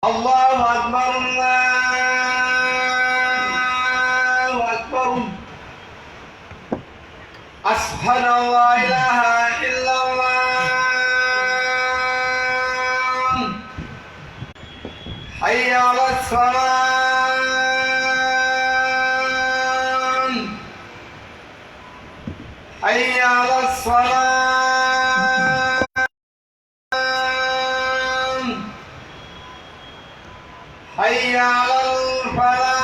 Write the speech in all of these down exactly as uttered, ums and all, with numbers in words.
الله أكبر، الله أكبر. أشهد أن لا إله إلا الله. حي على الصلاة. حي على الصلاة. حي على الفلاح.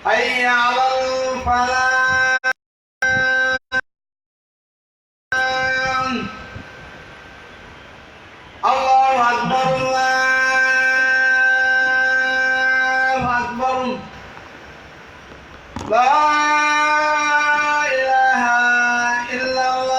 حي على الفلاح. الله أكبر، الله أكبر. لا إله إلا الله.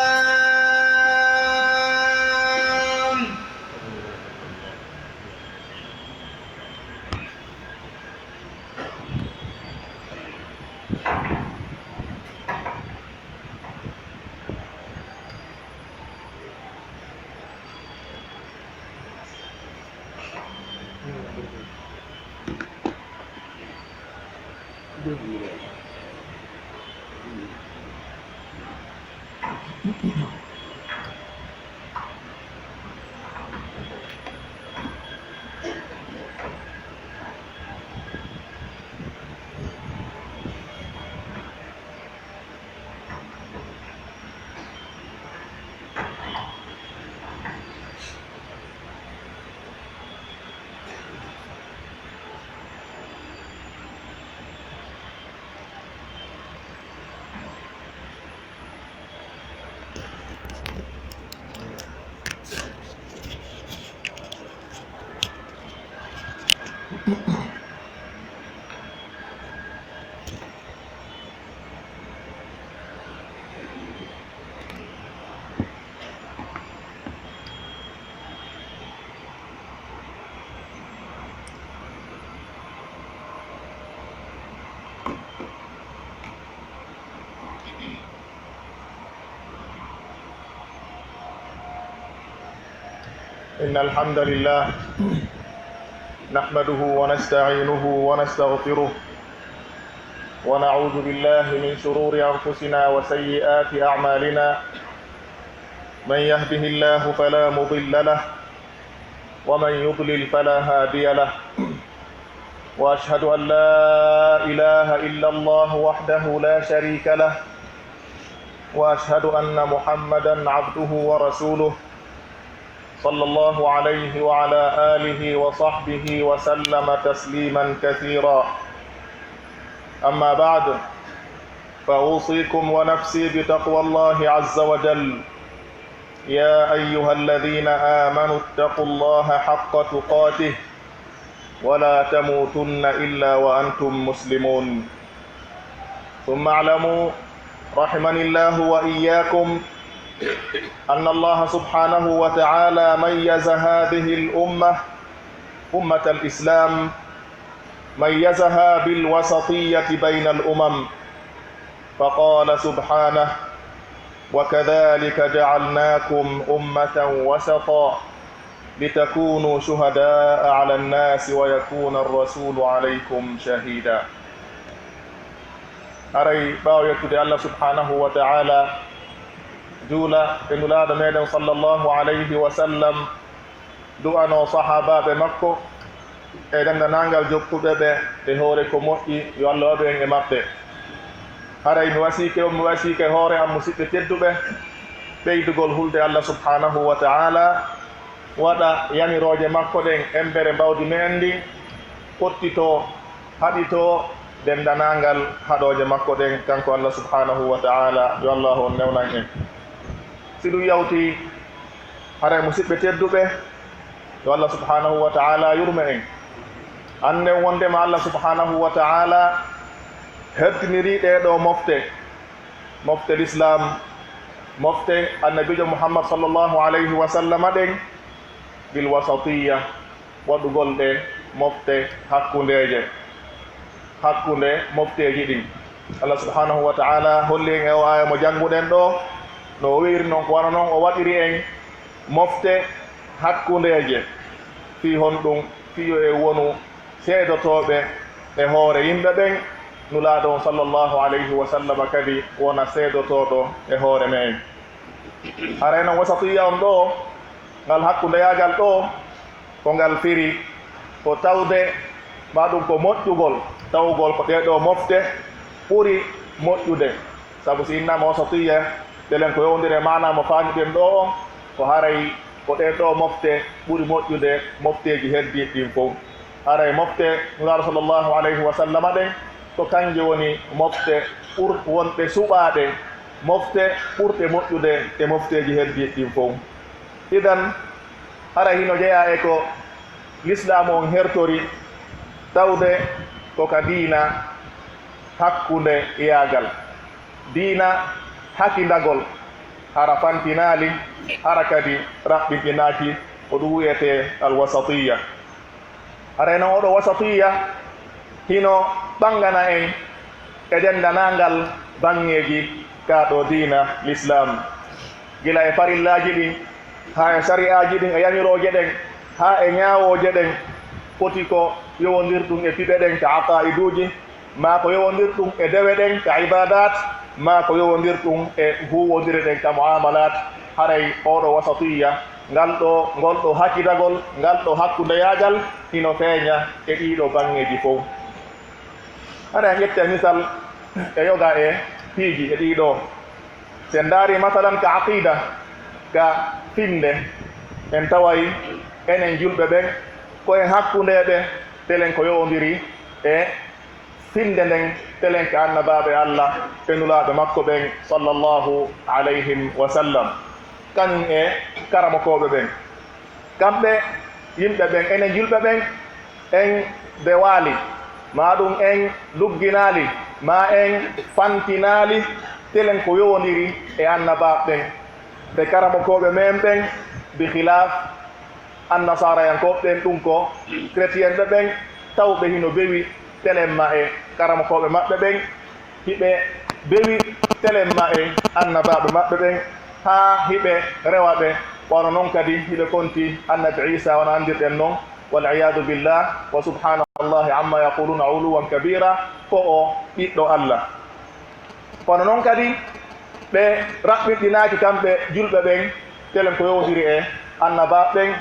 إن الحمد لله نحمده ونستعينه ونستغفره، ونعوذ بالله من شرور أنفسنا وسيئات أعمالنا. من يهده الله فلا مضل له، ومن يضلل فلا هادي له. وأشهد أن لا إله إلا الله وحده لا شريك له، وأشهد أن محمدا عبده ورسوله، صلى الله عليه وعلى آله وصحبه وسلم تسليما كثيرا. أما بعد، فأوصيكم ونفسي بتقوى الله عز وجل. يا أيها الذين آمنوا اتقوا الله حق تقاته ولا تموتن إلا وأنتم مسلمون. ثم اعلموا رحمني الله وإياكم أن الله سبحانه وتعالى ميز هذه الأمة، أمة الإسلام، ميزها بالوسطية بين الأمم، فقال سبحانه: وكذلك جعلناكم أمة وسطا لتكونوا شهداء على الناس ويكون الرسول عليكم شهيدا. Haray ɓaawo yettude Allah subhanahu wa ta'ala, juula e Nulaaɗo meɗen sallallahu alayhi wa sallam, du'anoo sahaabaaɓe makko e denndaangal jokkuɓe ɓe e hoore ko moƴƴi, yo Allah waɗu en e maɓɓe. Haray mi wasiike on, mi wasiike hoore am, musiɓɓe tedduɓe, ɓeydugol hulde Allah subhanahu wa ta'ala, waɗa yamirooje makko ɗen embere mbawdi me'en ndin, ɓottitoo, haɗitoo denndaangal haɗooje makko ɗen, kanko Allah subhanahu wa ta'ala, yo Allaahu on newnan en. Si ɗum yawtii, haray musiɓɓe tedduɓe, yo Allah subhanahu wa ta'ala yurme en. Annden wonndema Allah subhanahu wa ta'ala heddinirii ɗee ɗoo mofte, mofte Lislaam, mofte Annabiijo Muhammad sallallahu alayhi wa sallama ɗen, bil wasatiyya, waɗugol ɗe mofte hakkundeeje, hakkunde mofteeji ɗin. Allah subhanahu wa ta'ala holli en e oo aaya mo jannguɗen ɗoo, No o wi'iri non, ko wano non o waɗiri en mofte hakkundeeje. Fii honɗun? Fii yo en wonu seedotooɓe e hoore yimɓe ɓen, Nulaaɗo on sallallahu alayhi wa sallama kadi wona seedotooɗo e hoore men. Haray non wasatiyya on ɗoo, ngal hakkundeyaagal ɗoo, ko ngal firi ko tawde, maa ɗun ko moƴƴugol, tawugol ko ɗee ɗoo mofte ɓuri moƴƴude. Sabu si innaama wasatiyya, telen ko yowondiri e maanaa mo faamiɗen ɗoo on, ko haray ko ɗee ɗoo mofte ɓuri moƴƴude mofteeji heddiiɗi ɗin fow. Haray mofte Nulaaɗo sallallahu alayhi wa sallama ɗen, ko kanje woni mofte ɓur-, wonɗe suɓaaɗe, mofte ɓurɗe moƴƴude e mofteeji heddiiɗi ɗin fow. Idan, haray hino jeyaa e ko Lislaamu on hertori, tawde ko ka diina hakkundeyaagal, diina hakindagol, hara fantinaali, hara kadi raɓɓinɗinaaki, ko ɗun wi'etee alwasatiyya. Haray non oo ɗoo wasatiyya hino ɓangana en e denndaangal baŋŋeeji ka ɗoo diina Lislaam, gila e farillaaji ɗin, haa e sari'aaji ɗin, e yamirooje ɗen, haa e ñaawooje ɗen, foti ko yowondirɗun e piɓe ɗen ka aqaiduuji, maa ko yowondirɗun e dewe ɗen ka ibaadaat, maa ko yowondirɗun e huuwondire ɗen ka mu'amalaat. Haray oo ɗoo wasatiyya, ngal ɗoo, ngol ɗoo hakindagol, ngal ɗoo hakkundeyaagal hino feeña e ɗii ɗoo baŋŋeeji fow. Haray en ƴettee misal e yoga e piiji e ɗii ɗoo. Si en ndaarii masalan ka aqiida, ka finnde, en taway enen julɓe ɓen ko en hakkundeeɓe, telen ko yowondiri e finnde nden, telen ka annabaaɓe Alla e nulaaɓe makko ɓen sallallahu alayhim wa sallam, kañun e karamokooɓe ɓen. Kamɓe yimɓe ɓen, enen julɓe ɓen, en bewaali, maa ɗun en lugginaali, maa en fantinaali, telen ko yowondiri e annabaaɓe ɓen, ɓe karamokooɓe men ɓen, bi khilaaf annasaarayankooɓe ɓen, ɗun ko kretien ɓe ɓen, tawɓe hino bewi telen ma e karamokooɓe maɓɓe ɓen, hiɓe bewi telen ma e annabaaɓe maɓɓe ɓen, haa hiɓe rewa ɓe, wano non kadi hiɓe konti annabi Iisaa, wano anndirɗen non, wal iyaadu billah, wa subhaanallahi amma yaquluuna uluwan kabiira, ko o ɓiɗɗo Alla. Kono non kadi, ɓe raɓɓinɗinaaki kamɓe julɓe ɓen, telen ko yowondiri e annabaaɓe ɓen,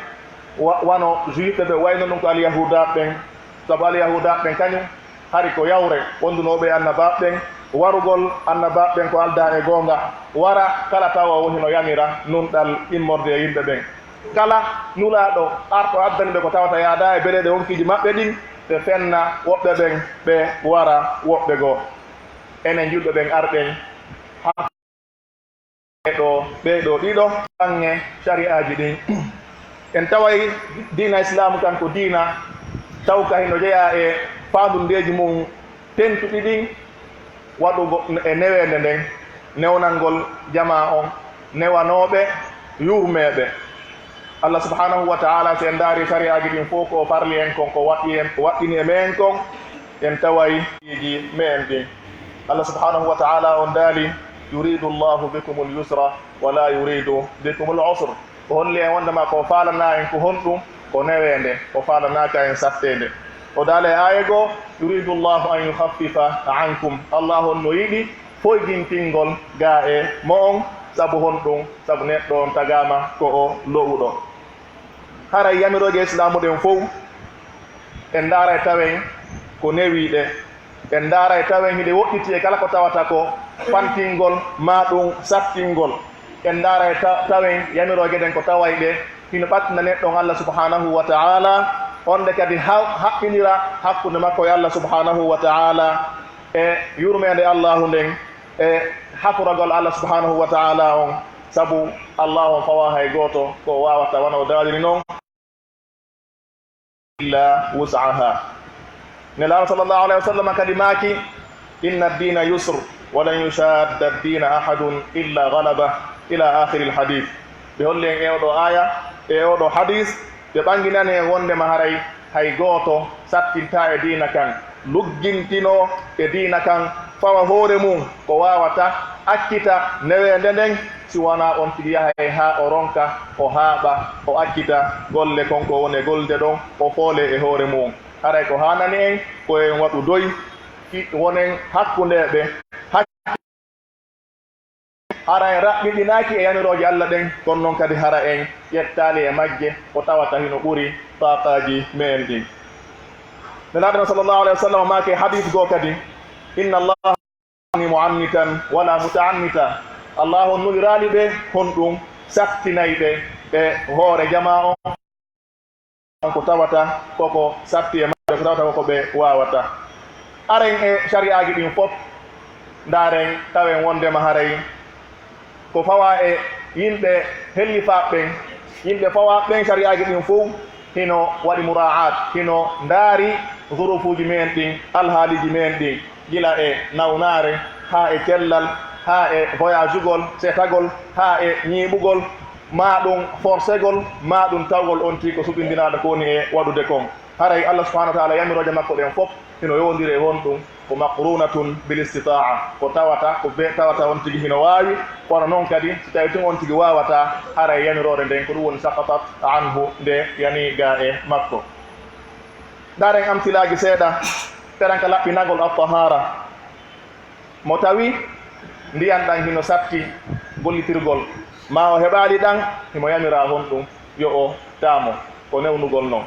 wa-, wano juifɓe ɓe, wayno ɗun ko alyahuudaaɓe ɓen, sabu alyahuudaaɓe ɓen kañun, hari ko yawre wondunooɓe e annabaaɓe ɓen, warugol annabaaɓe ɓen ko aldaa e goonga, wara kala tawa woo hino yamira nunɗal immorde e yimɓe ɓen. Kala nulaaɗo arɗo addani ɓe ko tawata yaadaa e bereeɗe wonkiiji maɓɓe ɗin, ɓe fenna woɓɓe ɓen, ɓe wara woɓɓe goo. Enen julɓe ɓen arɗen haa ɓee ɗoo, ɓee ɗoo ɗiɗo baŋŋe sari'aaji ɗin. En taway diina Islaamu kan ko diina tawka hino jeyaa e faandundeeji mun tentuɗi ɗin, waɗugo e neweende nden, newnangol jamaa on, newanooɓe, yurmeeɓe. Allah subhanahu wa ta'ala, si en ndaari sari'aaji ɗin fow ko o farli en kon, ko waɗɗi en, waɗɗini e men kon, en taway piiji me'en ɗin. Allah subhanahu wa ta'ala on daali, "Yuridu Allahu bikumul yusra wa la yuridu bikumul usr." O holli en wondema ko o faalanaa en ko honɗum? Ko neweende, o faalanaaka en satteende. O daali e aaya goo, "Yuridu Allahu an yukhaffifa ankum." Allah on no yiɗi foygintingol gaa e mo'on, sabu honɗum? Sabu neɗɗo on tagaama ko o lo'uɗo. Haray yamirooje Islaamu ɗen fow, en ndaaray tawen ko newiiɗe, en ndaaray tawen hiɗe woɗɗiti e kala ko tawata ko fantingol maa ɗum sattingol. En ndaaray ta-, tawen yamirooje ɗen ko tawayɗe hino ɓattina neɗɗo on Allah subhanahu wa ta'ala, on nde kadi ha-, haɓɓinira hakkunde makko e Allah subhanahu wa ta'ala, e yurmeende Allahu nden, e hafuragol Allah subhanahu wa ta'ala on, sabu Allah on fawaa hay gooto ko o waawata, wano o daaliri non. Illa wus'aha. Nelaaɗo sallallahu alayhi wa sallam kadi maaki, "Inna ad-dina yusr, wa lan yushadda ad-dina ahadun illa ghalaba," ila akhiril hadith. Ɓe holli en e oɗo aaya, e oɗo hadis, ɓe ɓanginani en wondema haray hay gooto sattintaa e diina kan, luggintinoo e diina kan, fawa hoore mum ko waawata accita neweende nden, si wanaa on tigi yahay haa o ronka, o haaɓa, o accita golle kon ko woni e gollude ɗon, o foolee e hoore mu'un. Haray ko haanani en, ko en waɗu doy, fi-, wonen hakkundeeɓe, hara en raɓɓinɗinaaki e yamirooje Alla ɗen, kono non kadi hara en ƴettaali e majje ko tawata hino ɓuri taaqaaji me'en ɗin. Nelaaɗo men sallallahu alayhi wa sallam maaki e hadiis goo kadi, "Inna Allaha mu'annitan wala muta'annita." Allaahu on nuliraali ɓe honɗun sattinayɓe ɓe hoore jamaa on. Ko tawata koko satti e maɓɓe, ko tawata koko ɓe waawata. Aren e sari'aaji ɗin fof, ndaaren tawen wondema haray ko fawaa e yimɓe hellifaaɓe ɓen, yimɓe fawaaɓe ɓen sari'aaji ɗin fof hino waɗi mura'aat, hino ndaari zuruufuuji men ɗin, alhaaliiji men ɗin. Gila e nawnaare, haa e cellal, haa e voyagugol, setagol, haa e ñiiɓugol, maa ɗun forsegol, maa ɗun tawgol on tigi ko suɓindinaaɗo ko woni e waɗude kon. Haray Allah subhanahu wa ta'ala yamirooje makko ɗen fof hino yowondiri e honɗun? Ko maqrunatun bil istita'a, ko tawata, ko be tawata on tigi hino waawi, kono non kadi si tawi tun on tigi waawataa, haray yamiroore nden ko ɗun woni saqatat anhu, nde yanii gaa e makko. Ndaaren amsilaaji seeɗa, peranka laɓɓinagol at-tahara. Mo tawi ndiyan ɗan hino satti gollitirgol, maa o heɓaali ɗan, himo yamiraa honɗun? Yo o taamo, ko newnugol non.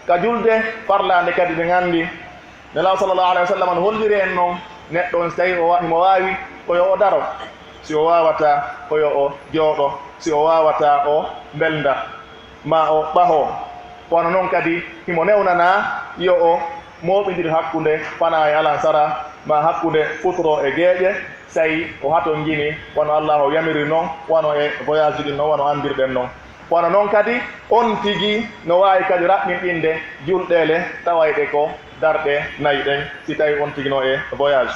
Ka julde farlaande kadi, ɗen anndi Nelaaɗo sallallahu alaihi wa sallam no holliri en non, neɗɗo on si tawi o wa-, himo waawi, ko yo o daro, si o waawataa, ko yo o jooɗo, si o waawataa, o mbelnda. Maa o ɓahoo. Wano non kadi, himo newnanaa yo o mooɓindir hakkunde fanaa e alansara, maa hakkunde futuro e geeƴe, si tawii o hatonjini, wano Allaahu yamiri non, wano e voyage ɗin non, wano anndirɗen non. Wano non kadi, on tigi no waawi kadi raɓɓinɗinde julɗeele tawayɗe ko darɗe nay ɗen, si tawii on tigi no e voyage.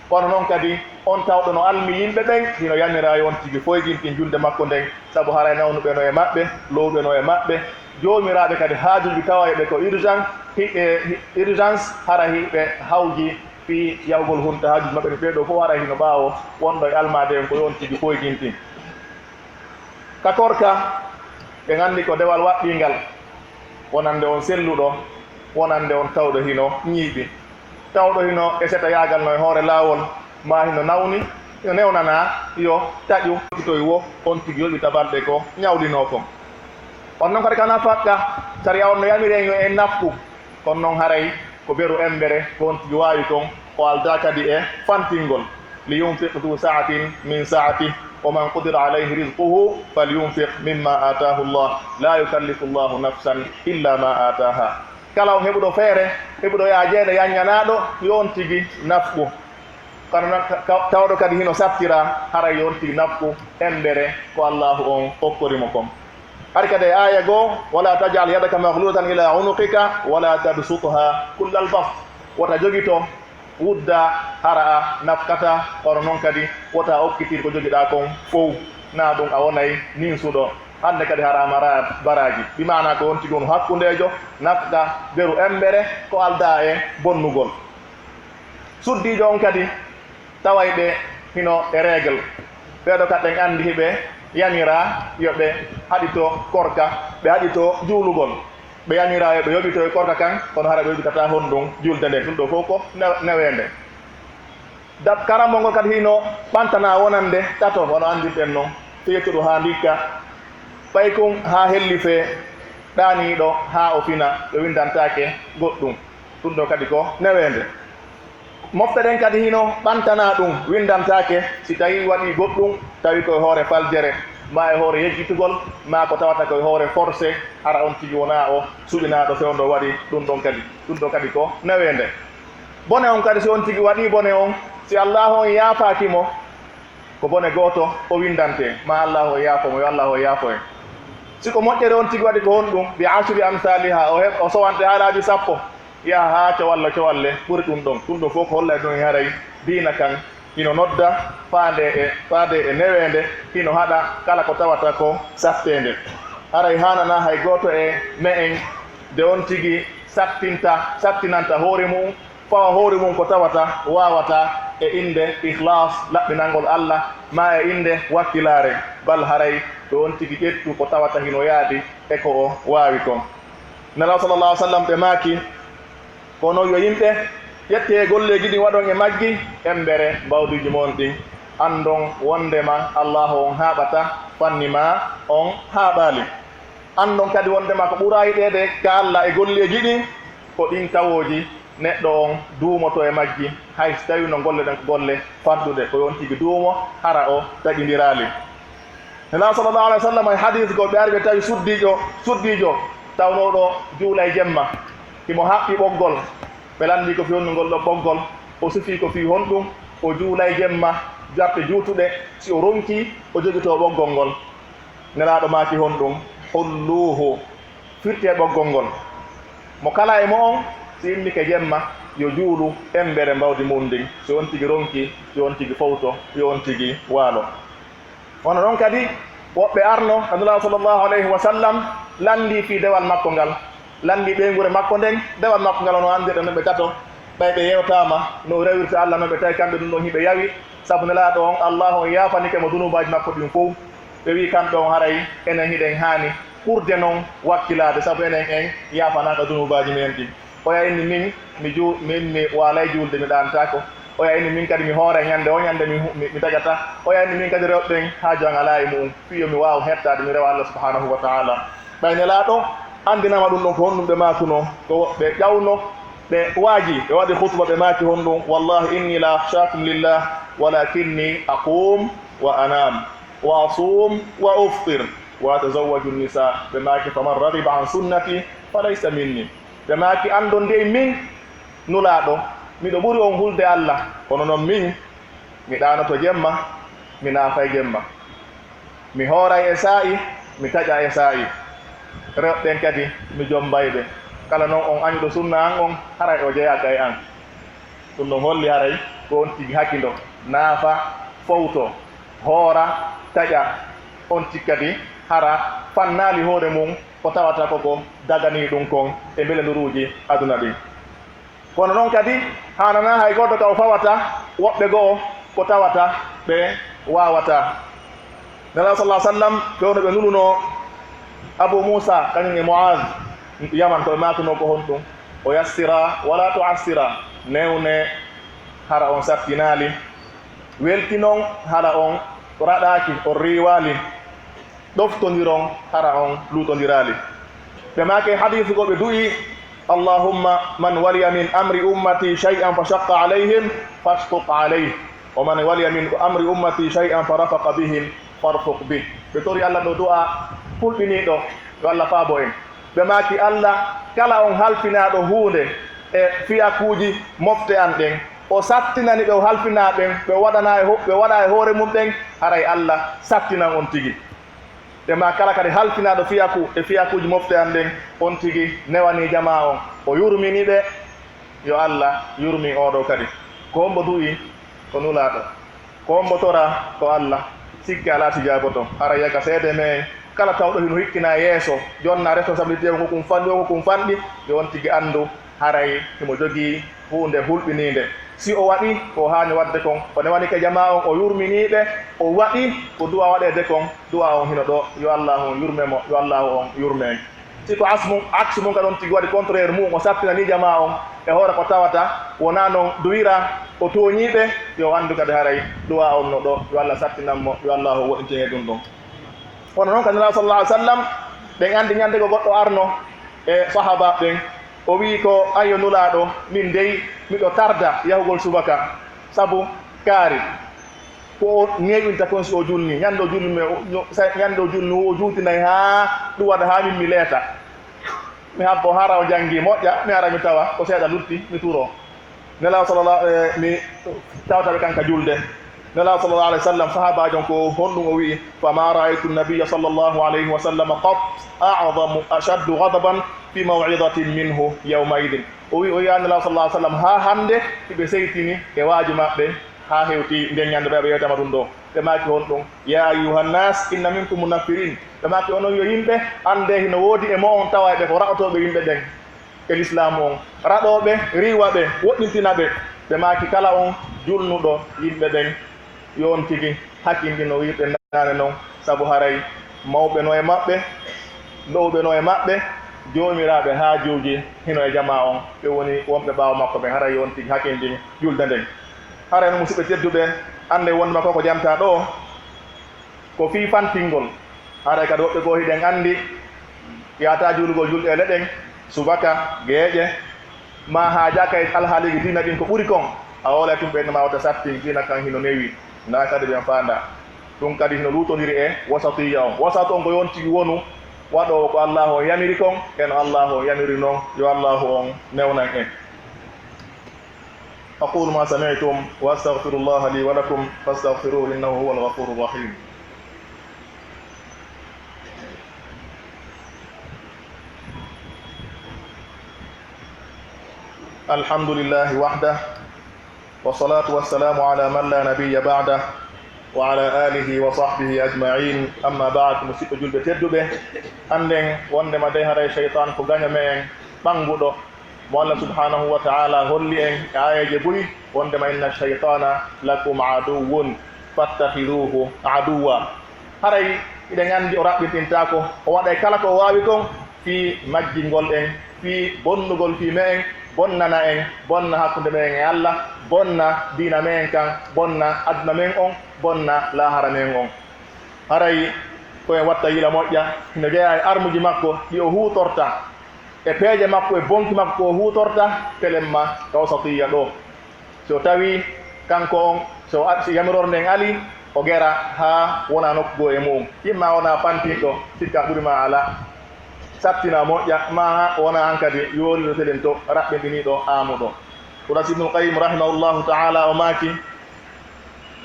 Kono non kadi, on tawɗo no almi yimɓe ɓen, hino yamiraa yo on tigi foygintin julde makko nden, sabu haray nawnuɓe no e maɓɓe, lowɓe no e maɓɓe. Joomiraaɓe kadi haajuuji tawayɓe ko urgent, hi-, e, hi-, urgence, hara hiɓe hawji fii yahugol hunta haajuuji maɓɓe, ɓee ɗoo fof haray hino ɓaawo wonɗo e almaade en, ko yo on tigi foygintin. Ka korka, ɓe nganndi ko dewal waɗɗiingal, wonande on selluɗo, wonande on tawɗo hino ñiiɓi, tawɗo hino e setayaagal no e hoore laawol, maa hino nawni, hino newnanaa yo taƴu, toy wo on tigi yoɓita balɗe ko ñawlinoo kon. On non kadi ka nafaqqa, sariya on no yamiri en yo en nafqu. Kono non haray ko beru embere ko on tigi waawi kon, o aldaa kadi e fantingol. Liyunfiq du sa'atin min sa'atih, wa man qudira alayhi rizquhu falyunfiq mimma ataahu Allah, la yukallifu Allahu nafsan illa ma ataaha. Kala on heɓuɗo feere, heɓuɗo yaajeende yanñanaaɗo, yo on tigi nafqu. Kono non, ka-, ka-, tawɗo kadi hino sattiraa, haray yo on tigi nafqu embere ko Allaahu on okkori mo kon. Hari kadi e aaya goo, "Wala taj'al yadaka maghlulatan ila unuqika, wala tabsutha kullal bast." Wota jogito, wudda, hara a nafqataa, kono non kadi wota okkitir ko jogiɗaa kon fow, naa ɗun a wonay ninsuɗo. Hannde kadi hara a maraa baraaji. Bi maanaa ko on tigi wonu hakkundeejo, nafqa beru embere, ko aldaa e bonnugol. Suddiijo on kadi, taway ɓe hino e règle. Ɓee ɗoo ka ɗen anndi hiɓe yamiraa yo ɓe haɗito korka, ɓe haɗito juulugol. Ɓe yamiraa yo ɓe yoɓito e korka kan, kono hara ɓe yoɓitataa honɗun? Julde nden. Ɗun ɗoo fow ko ne-, neweende. Dab-, karammo ngol kadi hino ɓantanaa wonande tato, wano anndirɗen non, feetuɗo haa ndikka, paykun haa hellifee, ɗaaniiɗo haa o fina, ɓe winndantaake goɗɗun. Ɗun ɗoo kadi ko neweende. Mofte ɗen kadi hino ɓantanaa ɗun, winndantaake si tawii waɗii goɗɗun, tawi ko e hoore faljere, maa e hoore yejjitugol, maa ko tawata ko e hoore forcé, hara on tigi wonaa o suɓinaaɗo fewndo waɗi ɗun ɗon kadi. Ɗun ɗoo kadi ko neweende. Bone on kadi, si on tigi waɗii bone on, si Allaahu on yaafaaki mo, ko bone gooto o winndantee, maa Allaahu o yaafo mo, yo Allaahu o yaafo en. Si ko moƴƴere on tigi waɗi, ko honɗun? Bi ashri amsaaliha, o heɓ-, o sowante haalaaji sappo, yaha haa cowalle cowalle ɓuri ɗun ɗon. Ɗun ɗoo fow ko hollay ɗun e haray diina kan hino nodda faande e, faade e neweende, hino haɗa kala ko tawata ko satteende. Haray haananaa hay gooto e me'en nde on tigi sattinta, sattinanta hoore mu'un, fawa hoore mun ko tawata waawataa, e innde ikhlas, laɓɓinangol Alla, maa e innde wakkilaare, bal haray ɓe on tigi ƴettu ko tawata hino yaadi e ko o waawi kon. Nelaaɗo sallallahu alaihi wasallam ɓe maaki, kono yo yimɓe, ƴettee golleeji ɗin waɗon e majji, embere mbawdiiji mon ɗin, anndon wonndema Allaahu on haaɓata fanni maa on haaɓaali. Anndon kadi wonndema ko ɓura yiɗeede ka Alla e golleeji ɗin, ko ɗin tawooji neɗɗo on duumoto e majji, hay si tawii no golleɗen ko golle fanɗuɗe, ko yo on tigi duumo, hara o taƴindiraali. Nelaaɗo sallallahu alaihi wasallam e hadiis goo, ɓe ari ɓe tawi suddiijo, suddiijo tawnooɗo juulay jemma, himo haɓɓi ɓoggol. Ɓe lanndii ko fii honɗun ngol ɗoo ɓoggol, o sifii ko fii honɗun, o juulay jemma, jarte juutuɗe, si o ronkii, o jogitoo ɓoggol ngol. Nelaaɗo maaki honɗun, "Hulluuhu, firtee ɓoggol ngol. Mo kala e mo'on, si immike jemma, yo juulu embere mbawdi mun ndin. Si on tigi ronkii, yo on tigi fowto, yo on tigi waalo." Wano non kadi, woɓɓe arno ka Nulaaɗo sallallahu alayhi wa sallam, lanndii fii dewal makko ngal, lanndii ɓeynguure makko nden, dewal makko ngal, wano anndirɗen non ɓe tato, ɓay ɓe yewtaama no o rewirta Alla non, ɓe tawi kamɓe ɗun ɗon hiɓe yawi, sabu Nelaaɗo on, Allaahu on yaafanike mo dunuubaaji makko ɗin fow. Ɓe wi'i kamɓe on, haray enen hiɗen haani ɓurde non wakkilaade, sabu enen en yaafanaaka dunuubaaji men ɗin. Oya inni, min, mi juu-, min mi waalay juulde, mi ɗaantaako. Oya inni, min kadi mi hooray ñande o ñande mi hu-, mi, mi taƴata. Oya inni, min kadi rewɓe ɓen haaju an alaa e mu'un, fii yo mi waawu hettaade, mi rewa Alla subhanahu wa ta'ala. Ɓay Nelaaɗo anndinaama ɗun ɗon ko honɗun ɓe maakunoo, ko ɓe ƴawno, ɓe waaji, ɓe waɗi khutba, ɓe maaki honɗun, "Wallahi inni la akhshakum lillah, walakinni aqum wa anam, wa asum wa uftir, wa atazawwaju nisa." Ɓe maaki, "Faman raghiba an sunnati falaysa minni." Ɓe maaki, "Anndon dey min, Nulaaɗo, miɗo ɓuri on hulde Alla, kono non min, mi ɗaanoto jemma, mi naafay jemma. Mi hooray e saa'i, mi taƴa e saa'i. Rewɓe ɓen kadi, mi jommbay ɓe. Kala non on añuɗo sunna an on, haray o jeyaaka e an." Ɗun ɗon holli haray ko on tigi hakindo, naafa, fowto, hoora, taƴa. On tigi kadi hara fannaali hoore mun ko tawata ko ko daganii ɗun kon e mbelenduruuji aduna ɗin. Kono non kadi, haananaa hay gooto ka o fawata woɓɓe go'o ko tawata ɓe waawataa. Nelaaɗo sallallahu alaihi wasallam, ɓe wonno ɓe nulunoo Abu Muusa, kañun e Mu'aaz, Yaman, ko ɓe maakunoo ko honɗun? O yassira, wala tu'assira, newne, hara on sattinaali, weltinon, hara on raɗaaki, on riiwaali. Ɗoftondiron, hara on luutondiraali. Ɓe maaki hadiisu goo ɓe du'ii, "Allahumma man waliya min amri ummati shay'an fa shaqqa alayhim, fashquq alayh. Wa man waliya min amri ummati shay'an fa rafaqa bihim, farfuq bih." Ɓe tori Alla ɗoo du'aa hulɓiniiɗo, yo Alla faabo en. Ɓe maaki, "Alla, kala on halfinaaɗo huunde e fiyakuuji mofte an ɗen, o sattinani ɓe o halfinaa ɓen, ɓe waɗanaa e ho-, ɓe waɗa e hoore mun ɓen, haray Alla sattinan on tigi." Ɓe maa kala kadi halfinaaɗo fiyaku e fiyakuuji mofte an ɗen, on tigi newanii jamaa on, o yurmini ɓe, yo Alla yurmin oo ɗoo kadi. Ko hombo du'ii? Ko Nulaaɗo. Ko hombo toraa? Ko Alla. Sikke alaa si jaaboto. Hara yaka seede men, kala tawɗo hino hikkinaa yeeso, jonnaa responsabilité o ko kun fanɗi, o ko kun fanɗi, yo on tigi anndu, haray himo jogii huunde hulɓiniinde. Si o waɗii ko o haani waɗde kon, o newanike jamaa on, o yurminii ɓe, o waɗii ko du'aa waɗeede kon, du'aa on hino ɗoo, yo Allaahu on yurme mo, yo Allaahu on yurme en. Si ko asmu, aksu mun ka ɗon tigi waɗi contraire mun, o sattinanii jamaa on e hoore ko tawata wonaa non duwiraa, o tooñii ɓe, yo o anndu kadi haray du'aa on no ɗoo, yo Alla sattinan mo, yo Allaahu woɗɗintin e ɗun ɗon. Kono non ka Nelaaɗo sallallahu alaihi wasallam, ɓen anndi ñande ko goɗɗo arno e sahaaba ɓen, o wi'i ko, "Ayyo Nulaaɗo, min dey miɗo tarda yahugol subaka, sabu kaari ko o neeɓinta kon si o julni, ñande o julni, o, o, sa-, ñande o julni, o juutinay haa ɗun waɗa haa min mi leeta. Mi habbo hara o jangi moƴƴa, mi ara mi tawa ko seeɗa lutti, mi turo." Nelaaɗo sallallahu, eh, mi tawta ɓe kan ka julde. Nelaaɗo sallallahu alaihi wasallam, sahaabaajo on ko honɗun o wi'i? "Fama ra'aytu nabiyya sallallahu alaihi wasallam qat a'zamu, ashaddu ghadaban fi maw'izatin minhu yawma idin." O wi'i, o yi'aali Nelaaɗo sallallahu alaihi wasallam haa hande hiɓe seytini e waaji maɓɓe haa hewti nden ñande ɓe, ɓe yewtama ɗun ɗoo. Ɓe maaki honɗun? "Ya ayyuhan nas, inna minkum munaffirin." Ɓe maaki, "Onon yo yimɓe, anndee hino woodi e mo'on tawa e ɓe ko raɗotooɓe yimɓe ɓen e lislaamu on, raɗooɓe, riiwa ɓe, woɗɗintina ɓe." Ɓe maaki, "Kala on julnuɗo yimɓe ɓen, yo on tigi hakkindino wi'irɗen naane non, sabu haray mawɓe no e maɓɓe, lo'uɓe no e maɓɓe, joomiraaɓe haajuuji hino e jamaa on, ɓe woni wonɓe ɓaawo makko ɓen, haray yo on tigi hakkindin julde nden. Haray no, musiɓɓe tedduɓe, anndee wonndema ko ko jantaa ɗoo, ko fii fantingol. Haray kadi woɓɓe goo hiɗen anndi, yaataa juulugol julɗeele ɗen, subaka, geeƴe, maa haajaaka e alhaaliiji diina ɗin ko ɓuri kon, a hoolay tun ɓen no maa wota sattin, diina kan hino newi, naa kadi ɓen faandaa. Ɗun kadi hino luutondiri e wasatiyya on. Wasatu on ko yo on tigi wonu waɗoowo ko Allaahu on yamiri kon, e no Allaahu on yamiri non, yo Allaahu on newnan en. أقول ما سمعتم وأستغفر الله لي ولكم فاستغفروه إنه هو الغفور الرحيم. الحمد لله وحده والصلاة والسلام على من لا نبي بعده وعلى آله وصحبه أجمعين. أما بعد، musiɓɓe julɓe tedduɓe, annden wonndema dey haray seytaan ko gaño men ɓannguɗo, mo Allah subhanahu wa ta'ala holli en e aayeeje buy, wonndema, "Inna shaytana lakum aduwwun fattakhiduhu aduwwa." Haray hiɗen anndi o raɓɓinɗintaako, o waɗay kala ko o waawi kon fii majjingol en, fii bonnugol fii me'en, bonnana en, bonna hakkunde me'en e Allah, bonna diina me'en kan, bonna aduna men on, bonna laahara men on. Haray ko en watta yila moƴƴa, hino jeyaa e armuji makko ɗi o huutorta, e peeje makko, e bonki makko ko o huutorta, telemma ka wasatiyya ɗoo. Si o tawii kanko on, si o ar-, si yamiroore nden alii, o gera haa wona nokku goo e mu'un. Imma wona fantinɗo, sikka ɓuri maa alaa, sattina moƴƴa, maa wona hankadi yooliiɗo telen to, raɓɓinɗiniiɗo aamuɗo. Ɗun wasi Ibnul Qayyim rahimahullahu ta'ala o maaki,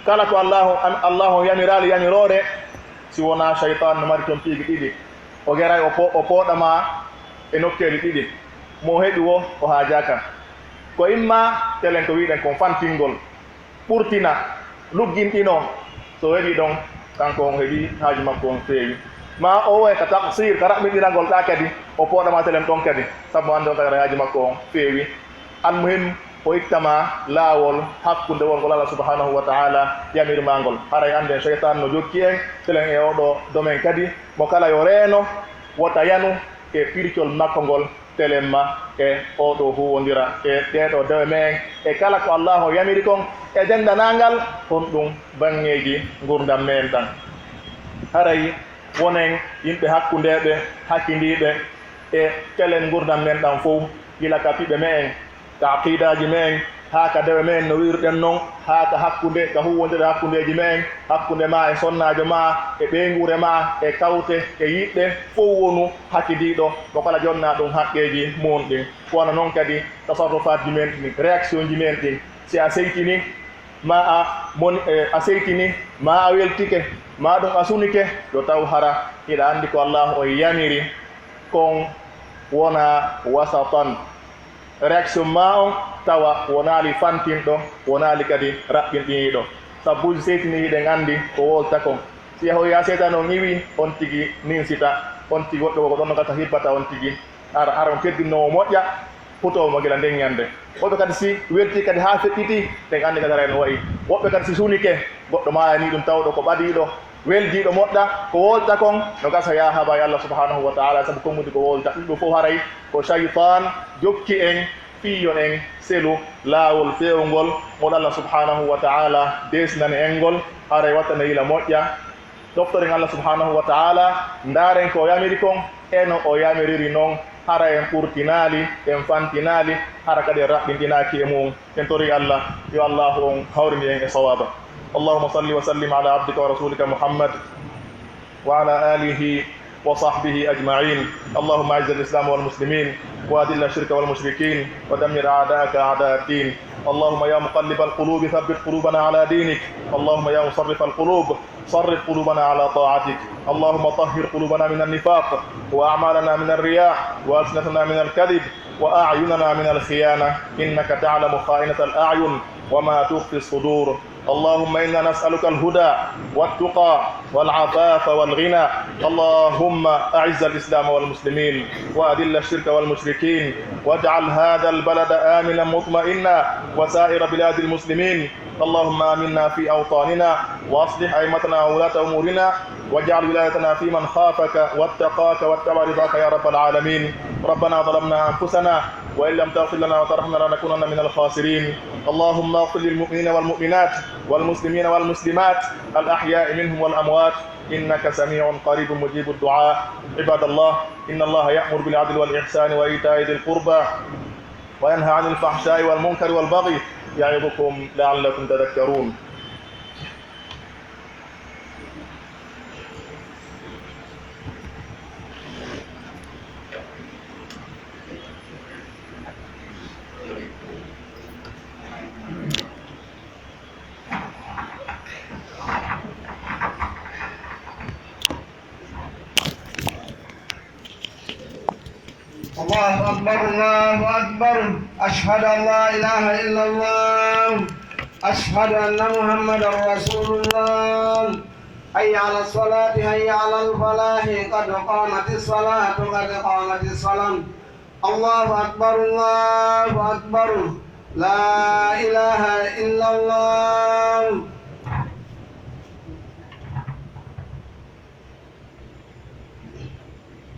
kala ko Allaahu, an-, Allaahu yamiraali yamiroore, si wonaa seytaan no mari ton piiji ɗiɗi. O geray, o po-, o pooɗa maa e nokkeeli ɗiɗi. Mo o heɓi woo, o haajaaka. Ko imma telen ko wi'uɗen kon fantingol, ɓurtina, lugginɗinoo. So o heɓii ɗon, kanko on heɓii haaju makko on feewi. Maa o woya ka taqsiir, ka raɓɓinɗinagol ɗaa kadi, o pooɗa maa telen ɗon kadi, sabu mo anndi on kadi haaji makko on feewi. Almuhim, o itta maa laawol hakkunde wongol Allah subhanahu wa ta'ala yamiri maa ngol. Haray annden seytaan no jokki en, telen e oo ɗoo domen kadi, mo kala yo reeno, wota yanu e pircol makko ngol, telemma e oo ɗoo huuwondira e ɗee ɗoo dewe me'en, e kala ko Allaahu yamiri kon e denndanangal honɗun banŋeeji ngurndan me'en ɗan. Haray wonen yimɓe hakkundeeɓe, hakindiiɓe e telen ngurndan men ɗan fow, gila ka piɓe me'en, ka aqiidaaji me'en, haa ka dewe me'en no wi'irɗen non, haa ka hakkunde, ka huuwondire hakkundeeji me'en, hakkunde maa e sonnaajo maa, e ɓeynguure maa, e kawte, e yiɓɓe, fow wonu hakindiiɗo, mo kala jonnaa ɗun haqqeeji mun ɗin. Ko wano non kadi tasarrufaaji men ɗin, réactionji men ɗin, si a seytinii, maa a moni-, eh, a seytinii, maa a weltike, maa ɗun a sunike, yo taw hara hiɗa anndi ko Allaahu on yamiri kon wonaa wasatan. Réaction maa on tawa wonaali fantinɗo, wonaali kadi raɓɓinɗiniiɗo. Sabu si seytinii hiɗen anndi ko wowlata kon. Si yahoyi haa seytaane on iwii, on tigi ninsita, on tigi woɓɓe ko ɗon no gasa hibbata on tigi. Hara, hara on teddinnoowo moƴƴa, hutoowo mo gila nden ɲannde. Woɓɓe kadi si weltii kadi haa feƴƴitii, ɓen anndi kadi haray no wa'i. Woɓɓe kadi si sunike, goɗɗo maayanii ɗun tawɗo ko ɓadiiɗo, weldiiɗo moƴƴa, ko wowlata kon, no gasa yaa haaba e Allah subhanahu wa ta'ala, sabu konguɗi ko wowlata. Ɗun ɗoo fow haray ko seytaane jokki en, fii yo en selu laawol feewungol ngol Allah subhanahu wa ta'ala deesinani en ngol, haray watta en yila moƴƴa. Ɗoftoren Allah subhanahu wa ta'ala, ndaaren ko o yamiri kon, e no o yamiriri non, hara en ɓurtinaali, en fantinaali, hara kadi en raɓɓinɗinaaki e mu'un. En torii Allah, yo Allaahu on hawrinde en e sawaaba. اللهم صل وسلم على عبدك ورسولك محمد وعلى آله وصحبه أجمعين. اللهم أعز الإسلام والمسلمين وأذل الشرك والمشركين ودمر أعداءك أعداء الدين. اللهم يا مقلب القلوب ثبت قلوبنا على دينك. اللهم يا مصرف القلوب صرف قلوبنا على طاعتك. اللهم طهر قلوبنا من النفاق وأعمالنا من الرياء وألسنتنا من الكذب وأعيننا من الخيانة. إنك تعلم خائنة الأعين وما تخفي الصدور. اللهم إنا نسألك الهدى والتقى والعفاف والغنى. اللهم أعز الإسلام والمسلمين وأذل الشرك والمشركين واجعل هذا البلد آمنا مطمئنا وسائر بلاد المسلمين. اللهم آمنا في أوطاننا وأصلح أئمتنا وولاة أمورنا واجعل ولايتنا في من خافك واتقاك واتبع رضاك يا رب العالمين. ربنا ظلمنا أنفسنا وإن لم تغفر لنا وترحمنا لنكونن من الخاسرين. اللهم اغفر للمؤمنين والمؤمنات والمسلمين والمسلمات الأحياء منهم والأموات إنك سميع قريب مجيب الدعاء. عباد الله، إن الله يأمر بالعدل والإحسان وإيتاء ذي القربى وينهى عن الفحشاء والمنكر والبغي يعظكم لعلكم تذكرون. الله أكبر، الله أكبر. أشهد أن لا إله إلا الله. أشهد أن محمدا رسول الله. حي على الصلاة، حي على الفلاح، قد قامت الصلاة، قد قامت الصلاة. الله أكبر، الله أكبر. لا إله إلا الله.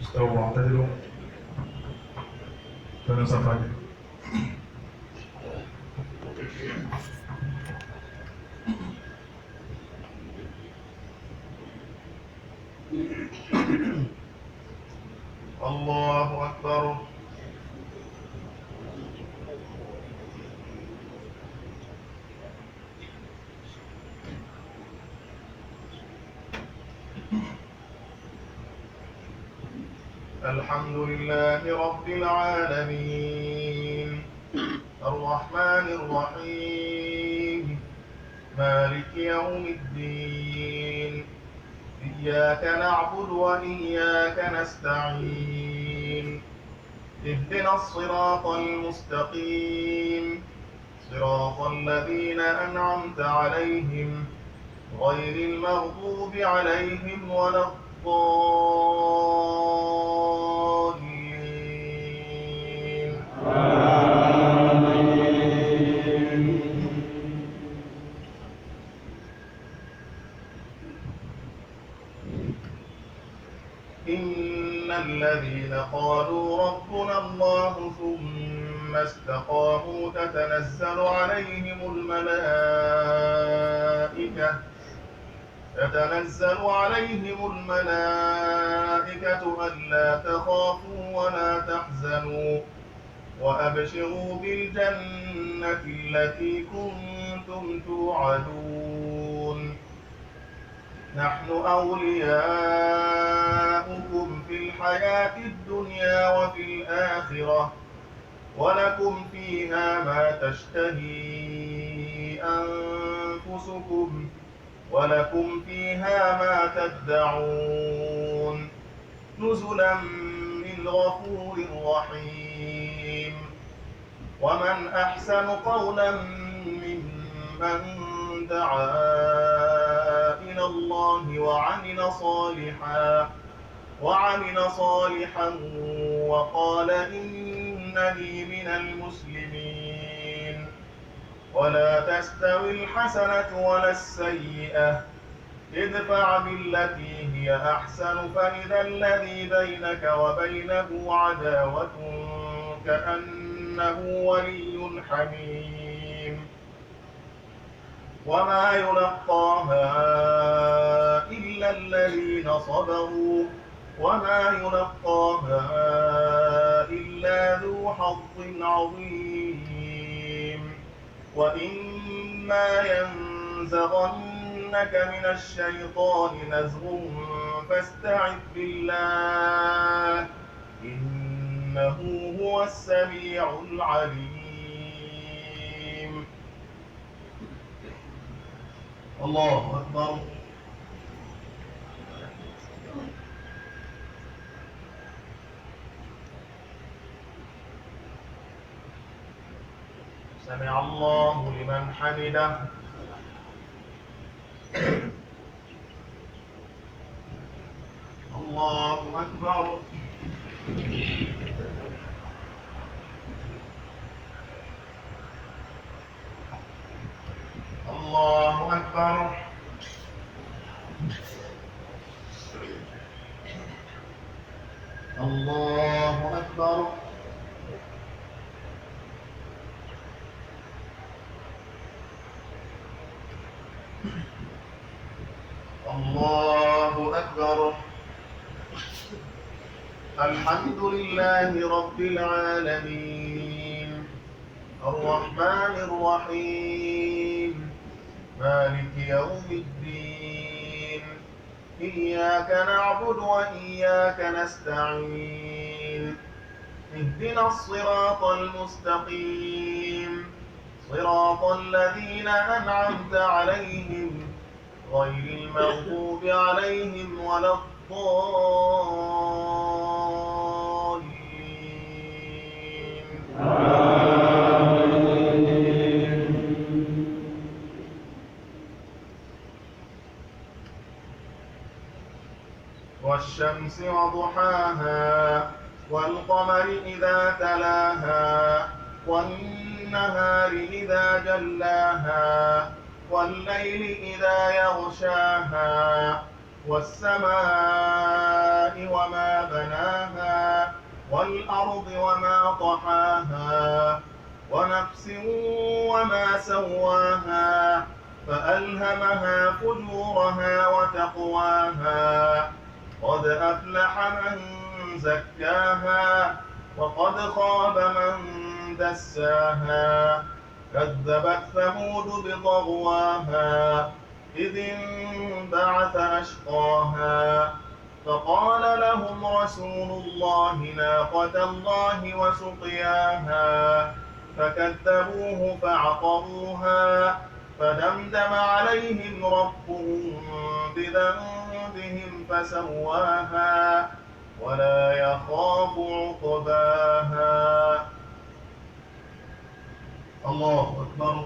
استووا واعتدلوا. Tono safade. الله أكبر. الحمد لله رب العالمين. الرحمن الرحيم. مالك يوم الدين. إياك نعبد وإياك نستعين. اهدنا الصراط المستقيم. صراط الذين أنعمت عليهم غير المغضوب عليهم ولا الضالين. آمين. إن الذين قالوا ربنا الله ثم استقاموا تتنزل عليهم الملائكة، تتنزل عليهم الملائكة ألا تخافوا ولا تحزنوا وأبشروا بالجنة التي كنتم توعدون. نحن أولياؤكم في الحياة الدنيا وفي الآخرة، ولكم فيها ما تشتهي أنفسكم، ولكم فيها ما تدعون، نزلا من غفور رحيم. ومن أحسن قولا ممن دعا إلى الله وعمل صالحا، وعمل صالحا وقال إنني من المسلمين. ولا تستوي الحسنة ولا السيئة، ادفع بالتي هي أحسن فإذا الذي بينك وبينه عداوة كأنه ولي حميم. وما يلقاها إلا الذين صبروا وما يلقاها إلا ذو حظ عظيم. وإما ينزغنك من الشيطان نزغ فاستعذ بالله، إنه هو السميع العليم. الله أكبر. سمع الله لمن حمده. أكبر. الله أكبر. الله أكبر. الله أكبر. الحمد لله رب العالمين. الرحمن الرحيم. مالك يوم الدين. إياك نعبد وإياك نستعين. اهدنا الصراط المستقيم. صراط الذين أنعمت عليهم غير المغضوب عليهم ولا الضالين. آمين. والشمس وضحاها، والقمر إذا تلاها، والنهار إذا جلاها، والليل إذا يغشاها، والسماء وما بناها، والأرض وما طحاها، ونفس وما سواها، فألهمها فجورها وتقواها. قد أفلح من زكاها، وقد خاب من دساها. كذبت ثمود بطغواها، إذ انبعث أشقاها. فقال لهم رسول الله ناقة الله وسقياها، فكذبوه فعقروها، فدمدم عليهم ربهم بذنبهم فسواها، ولا يخاف عقباها. الله أكبر.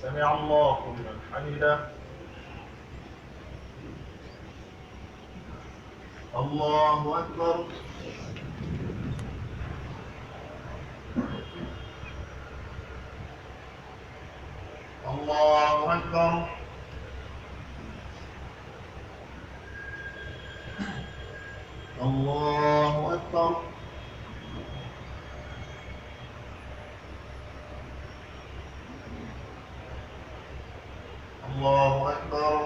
سمع الله لمن حمده. الله أكبر. الله أكبر. الله أكبر. الله أكبر.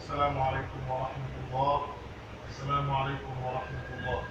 السلام عليكم ورحمة الله. السلام عليكم ورحمة الله.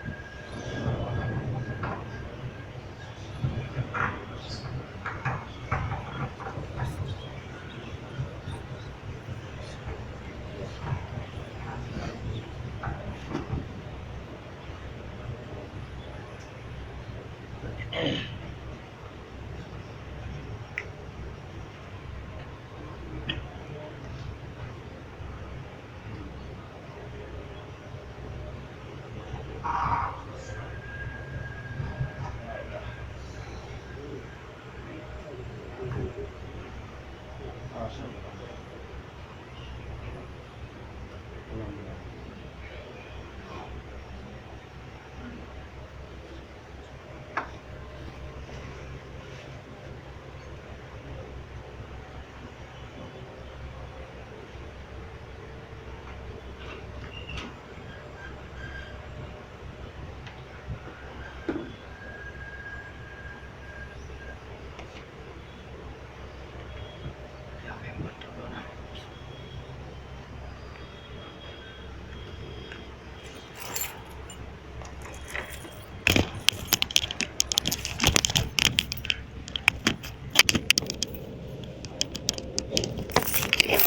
الحمد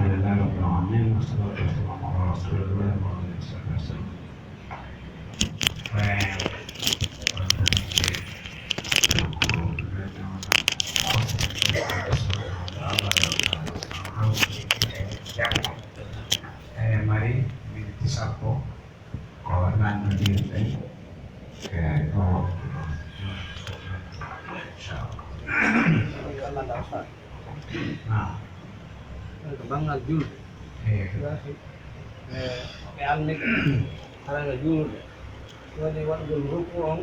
لله رب العالمين، والصلاة والسلام على رسول الله وعلى آله وصحبه وسلم. E mari minti sappo ko nanndondirɗen e ɗo wontuɗo. Inchallah. Naam. Ko banngal julde. Eey. Ɓe, ɓe almike haranga juulde. Woni waɗugol ruku on,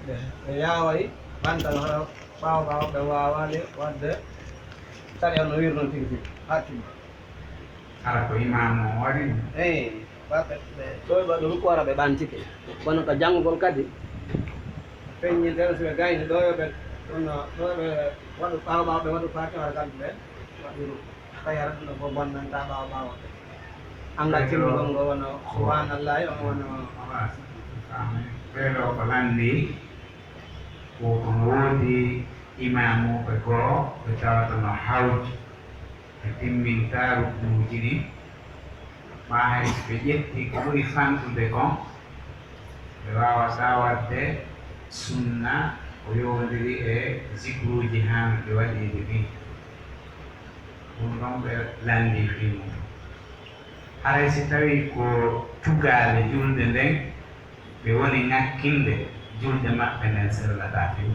ɓe, ɓe yaaway ɓantal hara ɓaawo ɓaawo, ɓe waawaali waɗde sariya no wiiri non tigi tigi, haa timma. Hara ko imaamu on waɗi ɗum? Eey, ɓe, ɓe, ɓe ɗo ɓe waɗi ruku hara ɓe ɓantike. Kono ka janngugol kadi, feññintere si ɓe gayni ɗo yo ɓe, kono ɗo ɓe waɗu ɓaawo ɓaawo, ɓe waɗu faatiha hara kamɓe ɓe waɗi ruku. Tawi hara ɗum ɗo fof bonnanta ɓaawo ɓaawo. Anngal timmugol ngol wano subhaanallahi, on wano. Ɓee ɗoo ko lanndii, ko kono woodi imaamuuɓe goo ɓe tawata no hawji, ɓe timmintaa rukunuuji ɗin, maa hay si ɓe ƴettii ko ɓuri fanɗude kon, ɓe waawataa waɗde sunna ko yowondiri e zikruuji haanɗi waɗeede ɗin. Ɗum ɗon ɓe lanndii fii mun. Haray si tawii ko tugaale julde nden ɓe woni ŋakkinde, julde maɓɓe nden sellataa few.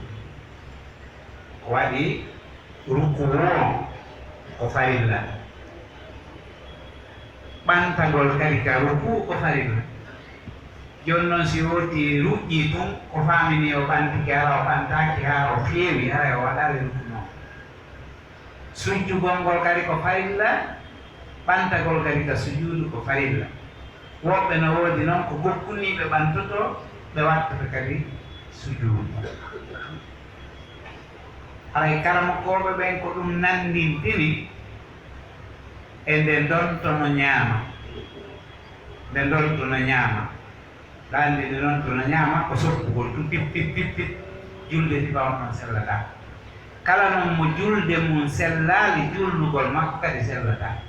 Ko waɗi rukuu on ko farilla, ɓantagol kadi ka rukuu ko farilla. Jooni non si wootii ruƴƴii tun, ko faamini o ɓantike, hara o ɓantaaki haa o feewi, haray o waɗaali rukuu non. Sujjugol ngol kadi ko farilla, ɓantagol kadi ka sujuudu ko farilla. Woɓɓe no woodi non ko gokkuniiɓe ɓantotoo, ɓe wattata kadi sujuudu. Haray karamokooɓe ɓen ko ɗum nanndintini e nde ndonto no ñaama, nde ndonto no ñaama. Ɗaanɗinde non to no ñaama, ko soppugol tun, pip, pip, pip, pip, julde sifa on ɗon sellataa. Kala non mo julde mun sellaali, juulnugol makko kadi sellataa.